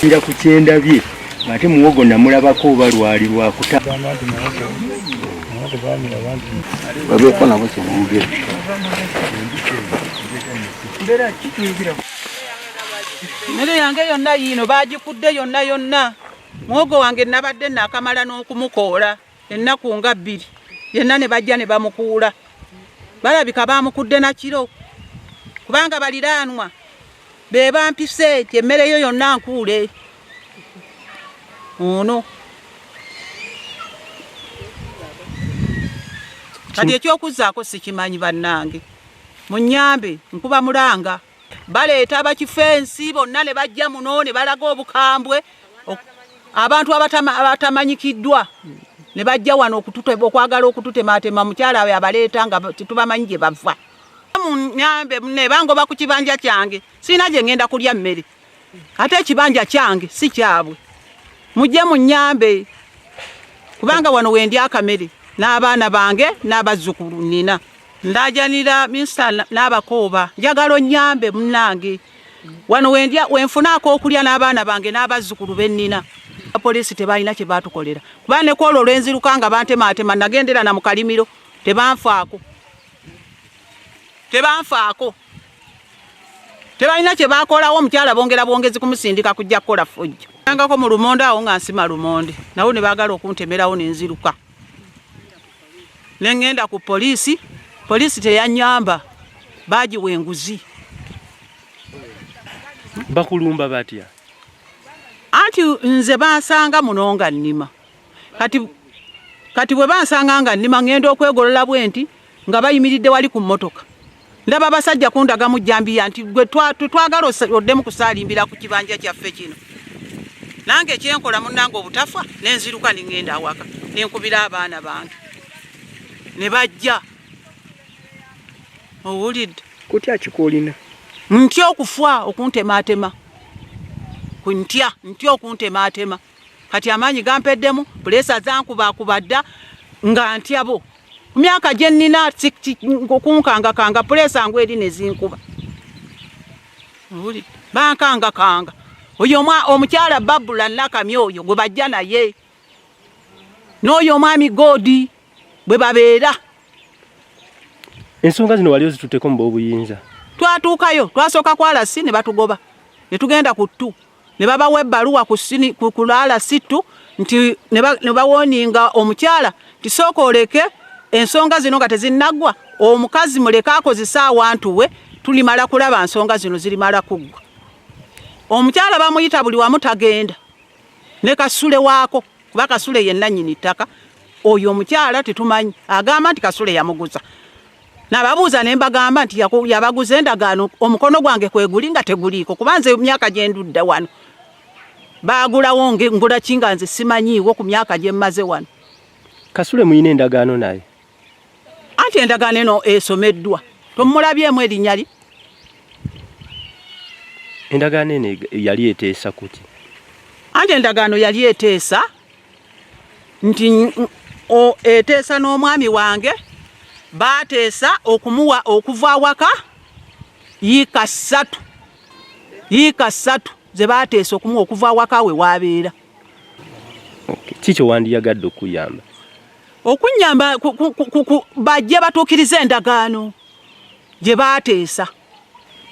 Nja ku kyendabye ate muwogo namulabako oba lwali lwakuta babeeko nabo kyeboogera. Mmere yange yonna yiino baagikudde yonna yonna. Muwogo wange nabadde naakamala n'okumukoola ennaku nga bbiri yenna ne bajja ne bamukuula. Balabika baamukudde na kiro kubanga baliraanwa be bampise nti emmere yo yonna nkuule ono. Kati eky'okuzzaako sikimanyi bannange, munnyambe nkuba mulanga. Baleeta abakifensi bonna ne bajja muno ne balaga obukambwe, abantu abatamanyikiddwa ne bajja wano okwagala okututemaatema. Mukyala we abaleeta nga tetubamanyi gye bava. Munyambe ne bangoba ku kibanja kyange, sirina gye ngenda kulya mmere, ate ekibanja kyange si kyabwe. Mujje munyambe kubanga wano wendi akamere n'abaana bange n'abazzukulu nnina. Ndajanira minisita n'abakooba, njagala onnyambe munnange, wano wendya wenfuna ak'okulya n'abaana bange n'abazzukulu be nnina. Poliisi tebalina kye baatukolera kuba ne kwolwo olwenziruka nga bantemaatema, nagendera na mu kalimiro tebanfaako, tebanfaako, tebalina kye bakolawo. Omukyala bongera bwongezi kumusindika kujja kukola ffujjo. Ngako mu lumonde awo nga nsima lumonde, nabo ne baagala okuntemerawo ne nziruka ne ŋŋenda ku poliisi. Poliisi teyannyamba, baagiwa enguzi. Bakulumba batya? Anti nze bansanga muno nga nnima. Kati bwe bansanga nga nnima ŋŋenda okwegolola bwe nti nga bayimiridde wali ku mmotoka. Ndaba abasajja kundaga mu jjambiya nti gwe twagala oddemu kusaalimbira ku kibanja kyaffe kino. Nange kyenkola munnange obutafa ne nziruka ne ŋŋenda awaka ne nkubira abaana bange ne bajja. Owulidde? Kutya ki kw'olina? Ntya okufa okuntemaatema. Ntya, ntya okuntemaatema. Kati amaanyi gampeddemu, puleesa zankubakuba dda nga ntya bo. Ku myaka gye nnina okunkangakanga puleesa ngwa eri ne zinkuba. Owulidde? Bankangakanga. Oyo omukyala Babula Nakamya oyo gwe bajja naye n'oyo omwami Godi bwe babeera. Ensonga zino wali ozitutteko mu b'obuyinza? Twatuukayo, twasooka ku RC ne batugoba ne tugenda ku ttu ne babawa ebbaluwa ku sini, ku, ku RC ttu nti ne bawooninga omukyala nti sooka oleke ensonga zino nga tezinnaggwa, omukazi muleke akozese awantu we, tulimala kulaba nsonga zino zirimala kuggwa. Omukyala bamuyita buli wamu tagenda ne Kasule waako, kuba Kasule ye nnannyini ttaka. Oyo omukyala tetumanyi, agamba nti Kasule yamuguza. Nababuuza ne mbagamba nti yabaguza endagaano, omukono gwange kweguli nga teguliiko, kuba nze myaka gye ndudda wano baagulawo ngula ki nga nze simanyiiwo ku myaka gye mmaze wano. Kasule muyina endagaano naye? Anti endagaano eno esomeddwa, tomulabyemu erinnya lye? Endagaano eno yali eteesa kuki? Anti endagaano yali eteesa nti eteesa n'omwami wange, baateesa okumuwa okuva awaka yiika ssatu, yiika ssatu ze baateesa okumuwa okuva awaka we waabeera. Ki kye wandiyagadde okukuyamba? Okunnyamba bajje batuukirize endagaano gye baateesa,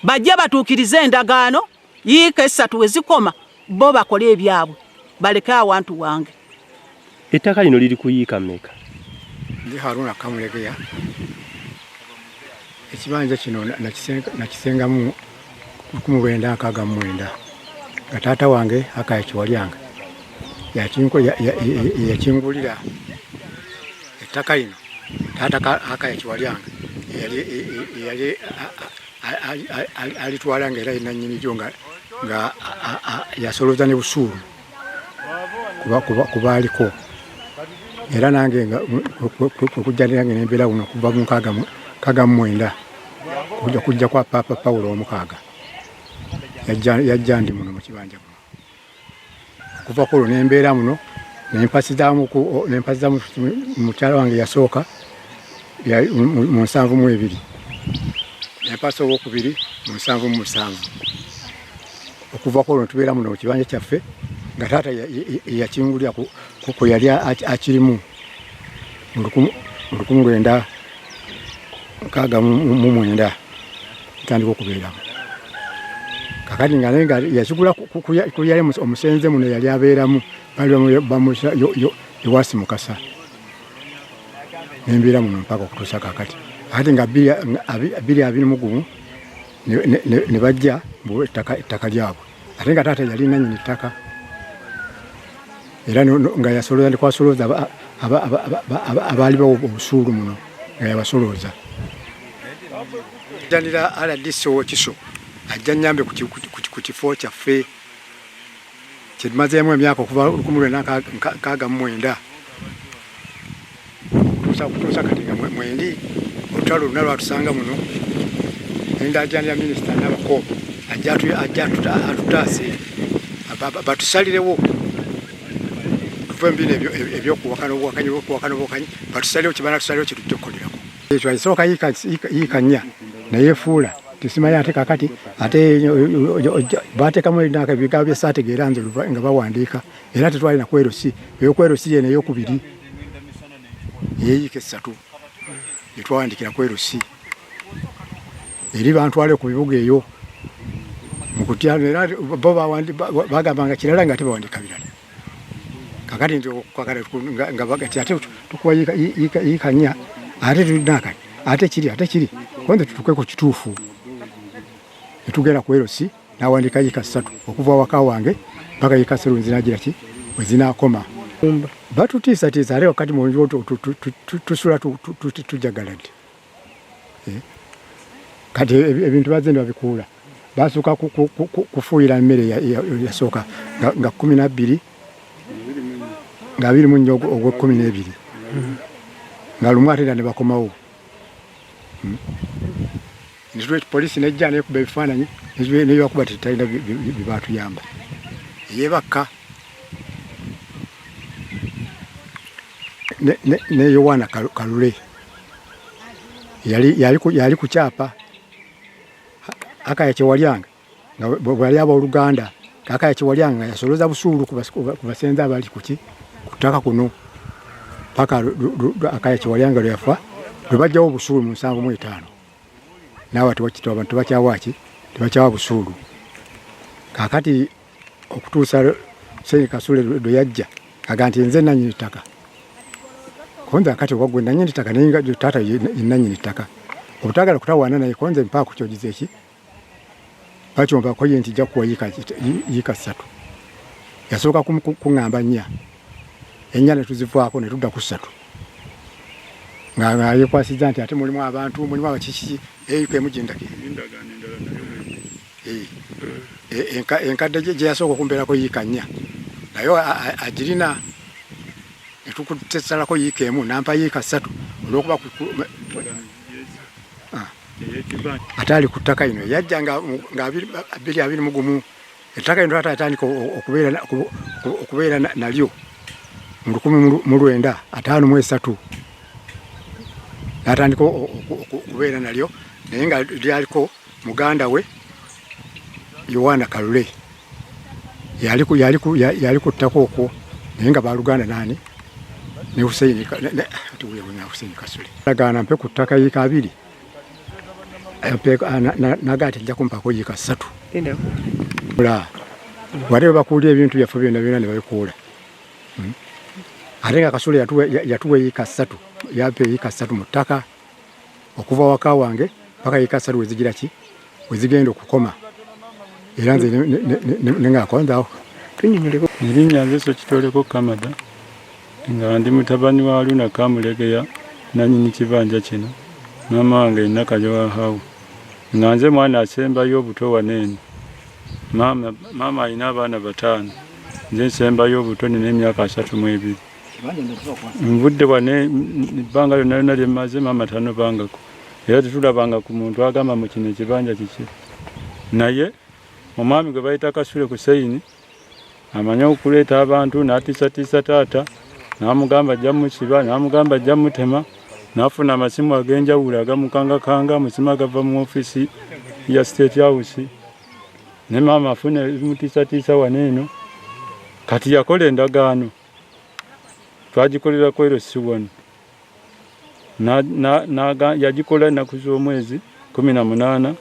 bajje batuukirize endagaano yiika essatu we zikoma bo bakole ebyabwe baleke awantu wange. Ettaka lino liri ku yiika mmeka? Ndi Haruna Kamulegeya. Ekibanja kino nakisengamu 1969 nga taata wange Akaya Kiwalyanga yakingulira ettaka lino. Taata Akaya Kiwalyanga yali alitwala nga era nannyini lyo nga yasolooza ne busuulu kubaaliko. Era nange nga okujja nange nembeera wuno okuva mu 69 kujja kwa Papa Pawulo omukaaga yajja ndi muno mu kibanja muno. Okuva ku olwo nembeera muno nempasizaamu mukyala wange yasooka mu 72, nempasa owokubiri mu 77. Okuva ku olwo tubeera muno mu kibanja kyaffe nga taata yakingulira ku yali akirimu mu 1969 ntandika okubeeramu. Kakati nga naye nga yakigula ku yali omusenze muno yali abeeramu, bali bamusa Yowasi Mukasa. Nembeera muno mpaka okutuusa kakati. Ate nga 2021 ne bajja ettaka lyabwe, ate nga taata yali nannyini ttaka era nga yasolooza ndikwasolooza abaali bawa obusuulu muno nga yabasolooza. Janira RDC Owekiso ajja nnyambe ku kifo kyaffe kye tumazeemu emyaka okuva 1969 kutuusa kati nga mwendi. Olutalo luna lwatusanga muno, nendajanira minisita Nabakooba ajja atutaase, batusalirewo tuve mu bino ebyokuwakana obuwakanyi obuwakanyi obuwakanyi, batusalirewo kye banatusalirawo kye tujja okukolerako. Ekyo yasooka yiika 4 nayefuula tesimanyi, ate kakati ate bateekamu ebigambo bye saategeera nze nga bawandiika, era tetwalina kwerosi eyokwerosi yeno eyokubiri eyeyiika 3 etwawandikira kwerosi eri bantwale ku bibuga eyo mukutya, era bo bagambanga kirala nga tebawandika birala. Kakati nti nga bagati ate tukuwa yiika 4 ate tunakati ate kiri ate kiri kwanza tutuke ku kituufu. Netugenda ku erosi nawandika yiika 3 okuva waka wange mpaka yiika 3 nzinagira ki bwe zinaakoma. Batutiisatiisa ate wakati mu nju tusula tujagaladde. Kati ebintu bazze ne babikuula, basooka kufuuyira mmere yasooka nga 12 nga 24 ogw'e12 nga lumu ate era ne bakomawo. Poliisi nejja nekuba ebifaananyi nebakuba tetalina byebatuyamba eyebakka ne Yowaana Kalule yali ku kyapa Akaya Kyewalyanga nga bwe yali abooluganda. Akaya Kyewalyanga nga yasolooza busuulu ku basenze abali ku ttaka kuno paka Akaya Kyewalyanga lwe yafa lwe bajjawo obusuulu mu 75. Naawe abantu tebakyawa ki tebakyawa busuulu. Kaakati okutuusa Ssenyi Kasule lwe yajja aga nti nze nannyini ttaka, konze akati oba gwe nannyini ttaka naye nga taata ye nannyini ttaka, obutaagala kutawaana naye konze mpaako kyogize eki bakyompaako ye nti nja kukuwa yiika 3. Yasooka kuŋŋamba 4, 4 ne tuzivaako ne tudda ku 3 nga yekwasizza nti ate mulimu abantu mulimu abakikiki eyiika emu gyendake enkadde gye yasooka okumbeerako yiika 4 naye agirina ne tukutesalako yiika 1 nampa yiika 3 olw'okuba ate ali ku ttaka lino yajja nga 2021. Ettaka lino taata yatandika okubeera nalyo mu 1953 n'atandika okubeera nalyo, naye nga lyaliko muganda we Yowaana Kalule yali ku ttaka okwo, naye nga baluganda nani ne Hussein Kasule. Agaana mpe ku ttaka yiika 2 naga nti nja kumpaako yiika 3. Wate bwe bakuulira ebintu byaffe byonna byonna ne babikuula. Ate nga Kasule yatuwa yiika 3, yampa yiika 3 mu ttaka okuva waka wange paka yiika 3 wezigira ki wezigenda okukoma, era nze nengakonzawo. Erinnya nze Ssekitoleko Kamada, nga ndi mutabani wa Haruna Kamulegeya nannyini kibanja kino. Maama wange ye Nakayowa Hawa, nga nze mwana asembayo obuto wano eno. Maama alina abaana 5, nze nsembayo obuto, nina emyaka 32. Nvudde wane ebbanga lyonna lyonna lye mmaze maama tanobangako era tetulabanga ku muntu agamba mu kino ekibanja kiki. Naye omwami gwe bayita Kasule Kuseyini amanyi okuleeta abantu n'atiisatiisa taata n'amugamba ajja musiba n'amugamba ajja mutema n'afuna amasimu ag'enjawulo agamukangakanga amasimu agava mu ofiisi ya State House ne maama afuna ebimutiisatiisa wano eno. Kati yakola endagaano twagikolerako ero si wano yagikola ennaku z'omwezi 18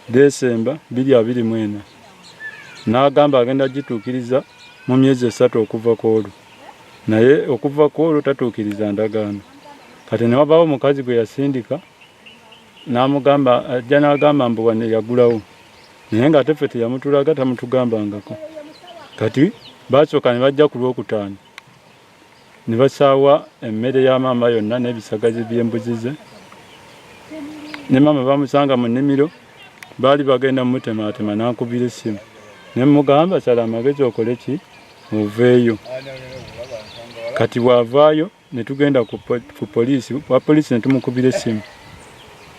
Desemba 2024 n'agamba agenda gituukiriza mu myezi 3 okuva ku olwo, naye okuva ku olwo tatuukiriza ndagaano. Kati ne wabaawo omukazi gwe yasindika n'amugamba ajja n'agamba mbu wano yagulawo, naye ng'ate ffe teyamutulaga tamutugambangako. Kati baasooka ne bajja ku Lwokutaano ne basaawa emmere ya maama yonna n'ebisagazi by'embuzi ze, ne maama bamusanga mu nnimiro baali bagenda mutemaatema n'ankubira essimu ne mmugamba sala amagezi okole ki oveeyo. Kati bw'avaayo ne tugenda ku poliisi, wa poliisi ne tumukubira essimu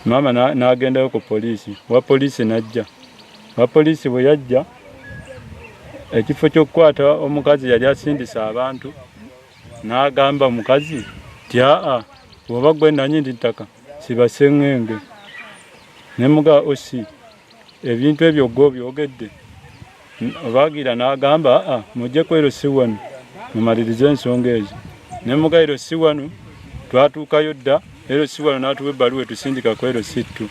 maama n'agendayo ku poliisi, wa poliisi n'ajja. Wa poliisi bwe yajja ekifo ky'okukwata omukazi yali asindise abantu n'agamba omukazi nti aa bw'oba ggwe nannyini ttaka siba sseŋŋenge. Ne mugamba osi ebintu ebyo ggwe obyogedde. Obagira n'agamba aa mujje ku LC wano mumalirize ensonga ezo. Ne mugamba LC wano twatuukayo dda, LC wano n'atuwa ebbaluwa etusindika ku LC2.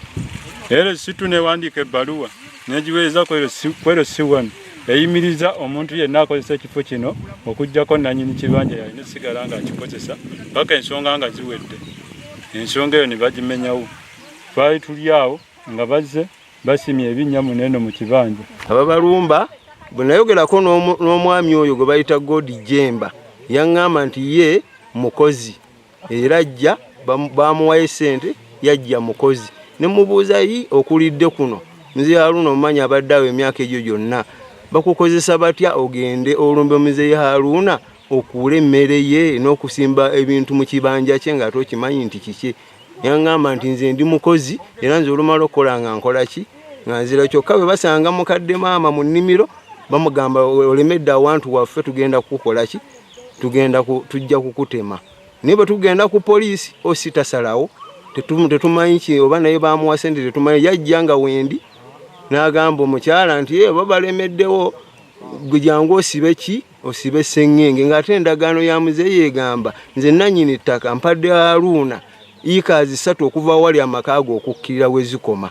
LC2 n'ewandiika ebbaluwa n'egiweereza ku LC1 eyimiriza omuntu yenna akozesa ekifo kino okuggyako nannyini kibanja yalina osigala ng'akikozesa paka ensonga nga ziwedde. Ensonga eyo ne bagimenyawo. Twali tuli awo nga bazze basimye ebinnya muno eno mu kibanja. Ababalumba bwe nayogerako n'omwami oyo gwe bayita God Jemba yaŋŋamba nti ye mukozi era ajja bamuwayo ssente yajja mukozi. Ne mubuuza yi okulidde kuno Muzeeyi Haruna omumanyi abadde awo emyaka egyo gyonna bakukozesa batya ogende olumbe Muzeeyi Haruna okuula emmere ye n'okusimba ebintu mu kibanja kye ng'ate okimanyi nti kikye. Yaŋŋamba nti nze ndi mukozi era nze olumala okukola nga nkola ki nga nzira. Kyokka bwe basanga mukadde maama mu nnimiro bamugamba olemedde awantu waffe tugenda kukukola ki tugenda tujja kukutema. Naye bwe tugenda ku poliisi osi tasalawo tetumanyi ki oba naye bamuwa ssente tetumanyi. Yajja nga wendi n'agamba omukyala nti oba balemeddewo gwe jangu osibe ki osibe sseŋŋenge, ng'ate endagaano ya muzeeyi egamba nze nannyini ttaka mpadde Haruna yiikaazi 3 okuva awali amaka ge okukkirira we zikoma,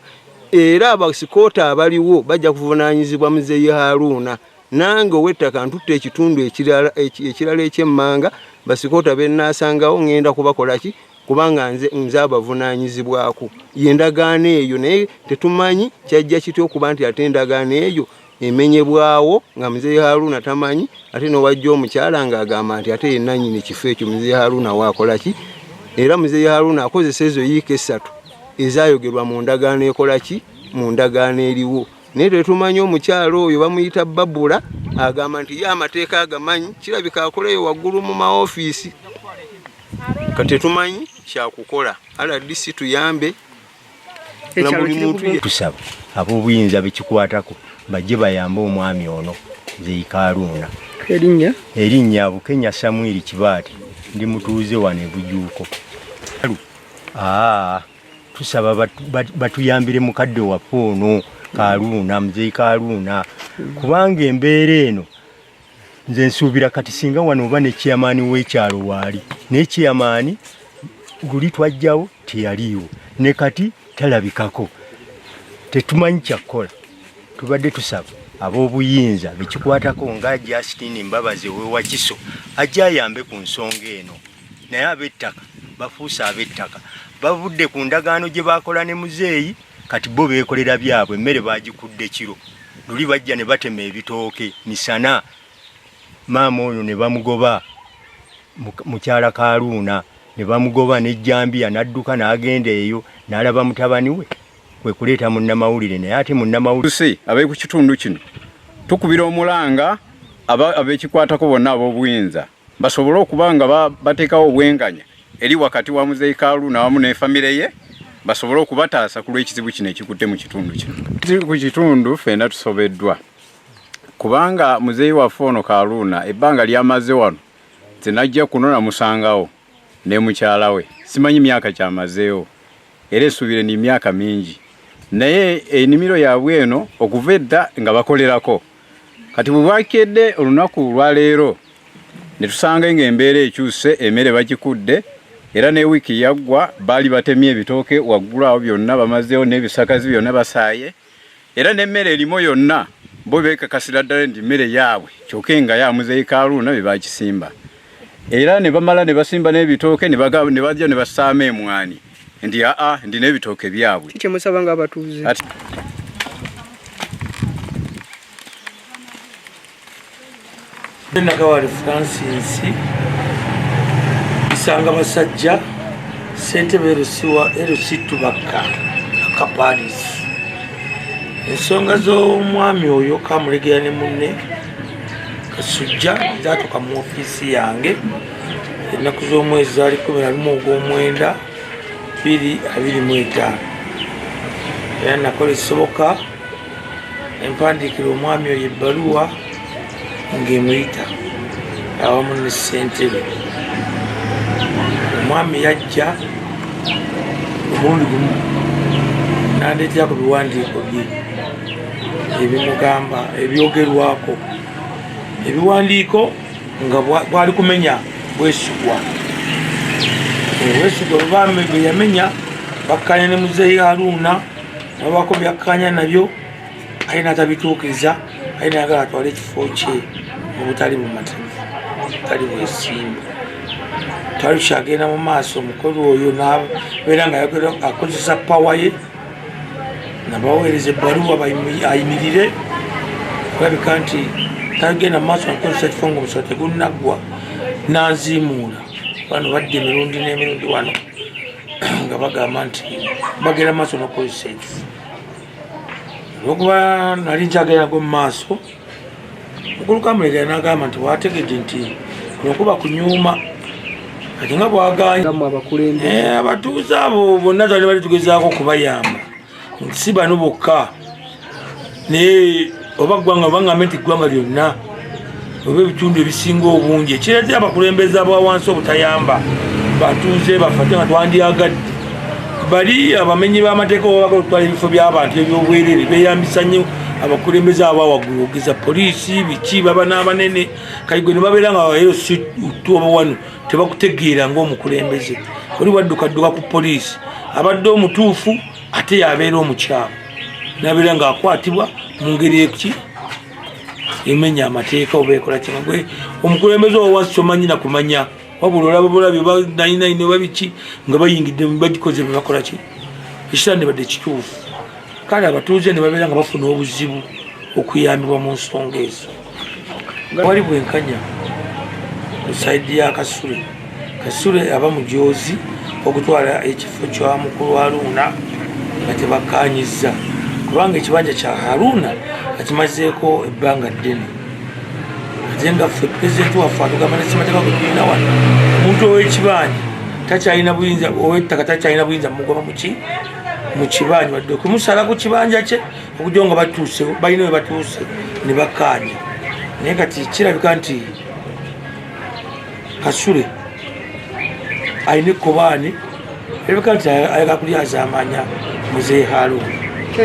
era abasikoota abaliwo bajja kuvunaanyizibwa muzeeyi Haruna. Nange ow'ettaka ntutte ekitundu ekirala eky'emmanga basikoota be nnaasangawo ŋŋenda kubakola ki kubanga nze abavunaanyizibwako. Ye ndagaano eyo, naye tetumanyi kyajja kitya okuba nti ate endagaano eyo emenyebwawo nga Muzeeyi Haruna tamanyi, ate n'owajja omukyala ng'agamba nti ate ye nannyini kifo ekyo Muzeeyi Haruna waakola ki. Era Muzeeyi Haruna akozesa ezo yiika 3 ezaayogerwa mu ndagaano ekola ki mu ndagaano eriwo. Naye tetumanyi omukyala oyo bamuyita Babula agamba nti ye amateeka agamanyi, kirabika akoleyo waggulu mu maofiisi. Kati tetumanyi kyakukola. RDC tuyambe. Tusaba ab'obuyinza bekikwatako bajje bayambe omwami ono Muzeeyi Haruna. Erinnya? Erinnya Bukenya Samwiri Kibaati, ndi mutuuze wano e Bujuuko. Tusaba batuyambire mukadde waffe ono Haruna, Muzeeyi Haruna, kubanga embeera eno nze nsuubira kati singa wano oba ne chairman w'ekyalo waali, naye chairman guli twajjawo teyaliiwo ne kati talabikako, tetumanyi kyakukola. Tubadde tusaba ab'obuyinza bekikwatako nga Justine Mbabazi ow'ewakiso ajje ayambe ku nsonga eno, naye ab'ettaka bafuuse ab'ettaka, bavudde ku ndagaano gye baakola ne muzeeyi, kati bo beekolera byabwe. Emmere baagikudde kiro, luli bajja ne batema ebitooke misana, maama oyo ne bamugoba, mukyala Haruna ne bamugoba n'ejjambiya n'adduka n'agenda eyo n'alaba mutabani we kwe kuleeta munnamawulire, naye ate munnamawulire ab'e ku kitundu kino tukubira omulanga ab'ekikwatako bonna ab'obuyinza. Basobole okuba nga bateekawo obwenkanya eri wakati wa Muzeeyi Kaluuna wamu ne famire ye, basobole okubataasa ku lw'ekizibu kino ekikutte mu kitundu kino. Ku kitundu ffenna tusobeddwa kubanga muzeeyi waffe ono Kaluuna ebbanga lyamaze wano, nze najja kuno namusangawo ne mukyala we, simanyi myaka kyamazeewo, era esuubire ni myaka mingi, naye ennimiro yaabwe eno okuva edda nga bakolerako. Kati bwe bwakedde olunaku lwaleero ne tusanga ng'embeera ekyuse, emmere bagikudde, era ne wiiki yaggwa baali batemye ebitooke waggulu awo byonna bamazeewo n'ebisakazi byonna basaaye, era n'emmere erimu yonna bo beekakasira ddala nti mmere yaabwe, kyokka nga ya Muzeeyi Kaluuna be bakisimba. Era ne bamala ne basimba n'ebitooke ne bajja ne bassaamu emwani nti aa ndi n'ebitooke byabwe. Kiki musaba ng'abatuuze? Nakawali Francis Isanga Basajja, ssentebe LC Tubakka aka Paris. Ensonga z'omwami oyo Kamulegeya ne munne Kasujja zaatuuka mu ofiisi yange ennaku z'omwezi zaali 11 ogw'omwenda 2025, era nakola ekisoboka empandiikira omwami oyo ebbaluwa ng'emuyita awamu ne ssentebe. Omwami yajja omulundi gumu n'andeetera ku biwandiiko bye ebimugamba ebyogerwako, ebiwandiiko nga bwali kumenya bwesigwa. Obwesigwa bwe yamenya bakkanya ne Muzeeyi Haruna, nabako byakkanya nabyo aye n'atabituukiriza, aye nayagala atwale ekifo kye mu butali bumativu, butali bwesimbu. Twali tukyagenda mu maaso, omukulu oyo n'abeera nga akozesa pawa ye, nabaweereza ebbaluwa ayimirire, kulabika nti tagenda mu maaso nakukozesa ekifo ng'omusolo tegunnaggwa, n'anziimuula. Bano badda emirundi n'emirundi wano nga bagamba nti bagenda mu maaso n'okukozesa ekifo. Olwokuba nali nkyagenda nago mu maaso, mukulu Kamulegeya n'agamba nti bw'ategedde nti kuno kuba kunyuuma, kati nga bw'agaanye abatuuze abo bonna twali bali tugezaako okubayamba, si bano bokka, naye oba ggwanga, oba ngambe nti ggwanga lyonna oba ebitundu ebisinga obungi, ekireetera abakulembeze aba wansi obutayamba batuuze baffe, ate nga twandyagadde. Bali abamenyi b'amateeka oba bagala okutwala ebifo by'abantu eby'obwerere beeyambisa nnyo abakulembeze aba waggulu, okugeza poliisi, biki, baba n'abanene kayigwe ne babeera nga era si oba wano tebakutegeera ng'omukulembeze. Oli waddukadduka ku poliisi abadde omutuufu ate yabeera omukyamu, nabeera ng'akwatibwa mu ngeri eki emenya amateeka oba ekola kinga. Gwe omukulembeze owa wansi tomanyi na kumanya, wabula olaba bulabi oba nayinayini oba biki nga bayingidde bagikoze bwe bakola ki ekitandibadde kituufu. Kale abatuuze ne babeera nga bafuna obuzibu okuyambibwa mu nsonga ezo. Wali bwenkanya ku sayidi ya Kasule. Kasule aba mujoozi okutwala ekifo kya mukulu Haruna nga tebakkaanyizza, kubanga ekibanja kya Haruna akimazeeko ebbanga ddene, ate nga ffe pulezidenti waffe atugamba ne ssemateeka gwe tulina wano, omuntu ow'ekibanja takyalina buyinza, ow'ettaka takyalina buyinza mugoba muki mu kibanja, wadde okumusala ku kibanja kye okujja nga batuuse balina we batuuse ne bakkaanya. Naye kati kirabika nti Kasule alina ekkobaane, erabika nti ayagala kulyazaamanya Muzeeyi Haruna.